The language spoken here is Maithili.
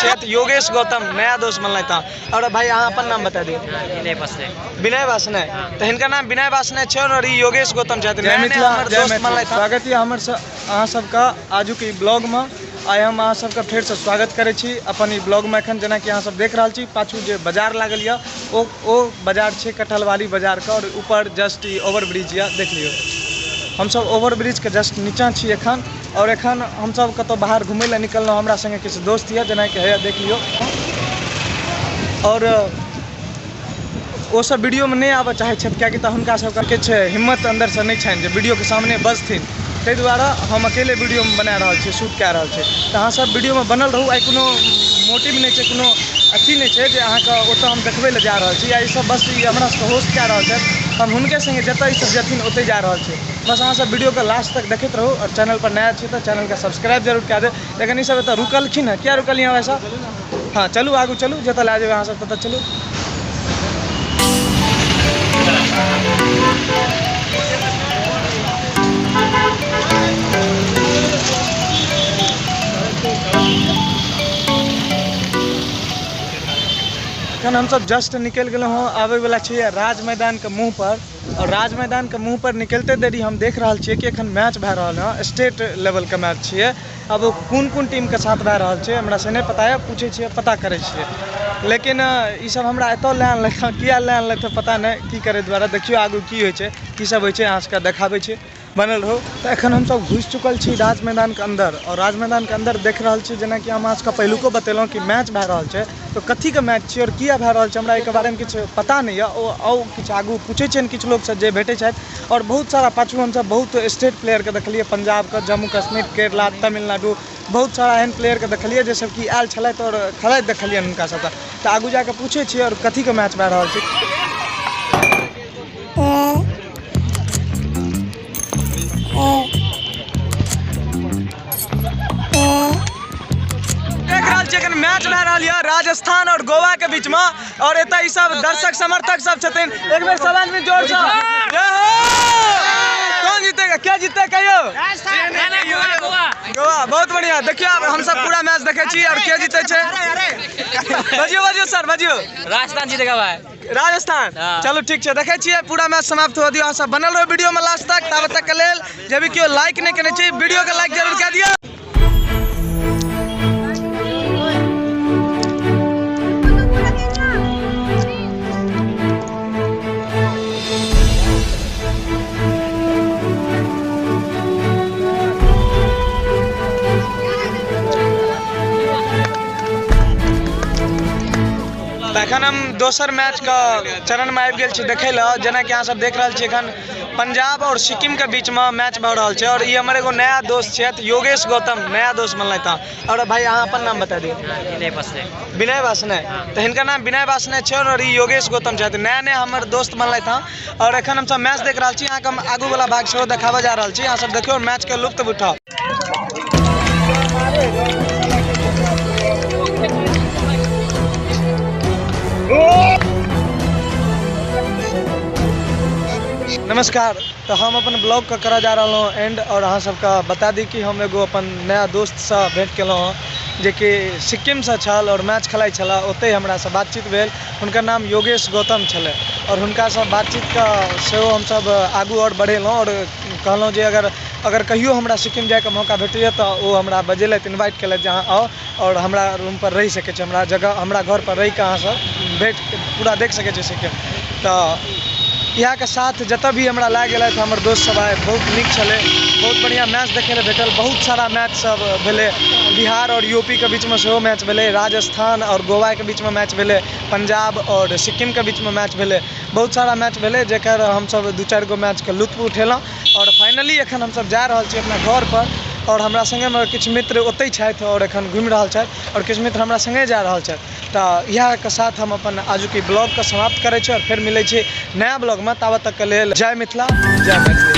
छथि योगेश गौतम, नया दोस्त बनलथि हँ। आओर भाई अहाँ अपन नाम बता दियौ। विनय बसने। विनय बसने, तऽ हिनकर नाम विनय बसने छै आओर ई योगेश गौतम छथि, जय नया नया मिथिला, हमर जय दोस्त मैथिली। बनलथि हँ। स्वागत यऽ हमर अहाँ सबके आजुक ई ब्लॉगमे। आइ हम अहाँ सबके फेरसँ स्वागत करै छी अपन ई ब्लॉगमे। एखन जेनाकि अहाँ सब देख रहल छी पाछू जे बाजार लागल यऽ ओ बाजार छै कटहलबाड़ी बाजारके, आओर ऊपर जस्ट ई ओवर ब्रिज यऽ, देख लियौ। हमसब ओवर ब्रिजके जस्ट नीचाँ छी एखन, आओर एखन हमसब कतहु बाहर घुमै लए निकललहुँ। हमरा सङ्गे किछु दोस्त यऽ, जेनाकि हैया देख लियौ, आओर ओसब वीडियोमे नहि आबऽ चाहै छथि किएकि तऽ हुनका सबके किछु हिम्मत अन्दरसँ नहि छनि जे वीडियोके सामने बजथिन, ताहि दुआरे हम अकेले वीडियोमे बना रहल छी, शूट कए रहल छी। तऽ अहाँ सब वीडियोमे बनल रहू। आइ कोनो मोटिव नहि छै, कोनो अथी नहि छै जे अहाँके ओतऽ हम देखबै लए जा रहल छी या ईसब, बस ई हमरा सबके होस्ट कए रहल छथि, हम हुनके सङ्गे जतऽ ईसब जेथिन ओतहि जा रहल छी। बस अहाँ सब वीडियोके लास्ट तक देखैत रहू, आओर चैनल पर नया छी तऽ चैनलके सब्सक्राइब जरूर कए देब। लेकिन ईसब एतऽ रुकलखिन हँ, किया रुकलियै भाइ साहब? हँ चलू आगू चलू, जतऽ लए जेबै अहाँ सब ततऽ चलू। एखन हमसब जस्ट निकलि गेलहुँ हँ, आबैवला छी राज मैदानके मुँह पर, आओर राज मैदानके मुँह पर निकलिते देरी हम देख रहल छियै कि एखन मैच भए रहल हँ, स्टेट लेवलके मैच छियै। आब ओ कोन कोन टीमके साथ भए रहल छै हमरा से नहि पता यऽ, पूछै छियै, पता करै छियै। लेकिन ई सब हमरा एतऽ लए अनलथि हँ, किया लए अनलथि हँ पता नहि, की करै दुआरे। देखियौ आगू की होइ छै, की सब होइ छै, अहाँ सबके देखाबै छी, बनल रहू। तऽ एखन हमसब घुसि चुकल छी राज मैदानके अन्दर, आओर राज मैदानके अन्दर देख रहल छी जेनाकि हम अहाँ सबके पहिलुको बतेलहुँ कि मैच भए रहल छै। तऽ कथीके मैच छियै आओर किया भए रहल छै हमरा एहिके बारेमे किछु पता नहि यऽ। ओ आउ किछु आगू पूछै छियनि किछु लोकसँ जे भेटै छथि। आओर बहुत सारा पाछू हमसब बहुत स्टेट प्लेयरके देखलियै, पंजाबके, जम्मू कश्मीर, केरला, तमिलनाडु, बहुत सारा एहन प्लेयरके देखलियै जे सब कि आयल छलथि आओर खेलाइत देखलियनि हुनका सबके। तऽ आगू जाकऽ पूछै छियै आओर कथीके मैच भए रहल छै। देख रहल छियै एखन मैच भए रहल यऽ राजस्थान और गोवा के बीच में, और एतऽ ई सब दर्शक समर्थक सब छथिन। एक बेर सब आदमी जोर से जय हो। कौन जीतेगा, क्या जीते कहियो? गोवा। बहुत बढ़िया। देखियौ आब हम सब पूरा मैच देखै छी और के जीते छै। बजियौ बजियौ सर बजियौ। राजस्थान जीतेगा भाई। राजस्थान। हाँ। चलू ठीक छै, देखै छियै पूरा मैच समाप्त हुआ दियौ। अहाँ सब बनल रहो वीडियो में लास्ट तक। ताबत तक के लेल जे भी केओ लाइक नहि केने छी वीडियो के लाइक जरूर कए दियौ। तऽ एखन हम दोसर मैचके चरणमे आबि गेल छी देखै लए। जेनाकि अहाँ सब देख रहल छी एखन पंजाब आओर सिक्किमके बीचमे मैच भऽ रहल छै, आओर ई हमर एगो नया दोस्त छथि योगेश गौतम, नया दोस्त बनलथि हँ। आओर भाई अहाँ अपन नाम बता दियौ। विनय बसने। विनय बसने, तऽ हिनकर नाम विनय बसने छै आओर ई योगेश गौतम छथि, नया नया हमर दोस्त बनलथि हँ। आओर एखन हमसब मैच देख रहल छी, अहाँके हम आगूवला भाग सेहो देखाबऽ जा रहल छी। अहाँ सब देखियौ मैचके लुत्फ उठाउ। नमस्कार, तऽ हम अपन ब्लॉगके करऽ जा रहलहुँ एंड, आओर अहाँ सबके बता दी कि हम एगो अपन नया दोस्तसँ भेँट केलहुँ हँ जेकि सिक्किमसँ छल आओर मैच खेलाइ छलए, ओतहि हमरासँ बातचीत भेल। हुनकर नाम योगेश गौतम छलै, आओर हुनकासँ बातचीतके सेहो हमसब आगू आओर बढ़ेलहुँ आओर कहलहुँ जे अगर कहियो हमरा सिक्किम जाइके मौका भेटैए तऽ ओ हमरा बजेलथि, इन्वाइट केलथि जे अहाँ आउ आओर हमरा रूमपर रहि सकै छी, हमरा जगह हमरा घरपर रहिकऽ अहाँसब भेट पूरा देख सकै छी सिक्किम। तऽ इएहके साथ जतऽ भी हमरा लए गेलथि हमर दोस्त सब आइ बहुत नीक छलै, बहुत बढ़िआँ मैच देखै लए भेटल। बहुत सारा मैच सब भेलै, बिहार आओर यू पी के बीचमे सेहो मैच भेलै, राजस्थान आओर गोवाके बीचमे मैच भेलै, पंजाब आओर सिक्किमके बीचमे मैच भेलै, बहुत सारा मैच भेलै जकर हमसब 2-4 गो मैचके लुत्फ उठेलहुँ। आओर फाइनली एखन हमसब जा रहल छी अपना घरपर, आओर हमरा सङ्गेमे किछु मित्र ओतहि छथि आओर एखन घुमि रहल छथि, आओर किछु मित्र हमरा सङ्गे जा रहल छथि। तऽ इएहके साथ हम अपन आजुक ई ब्लॉगके समाप्त करै छी आओर फेर मिलै छी नया ब्लॉगमे। ताबत तकके लेल जय मिथिला, जय मैथिली।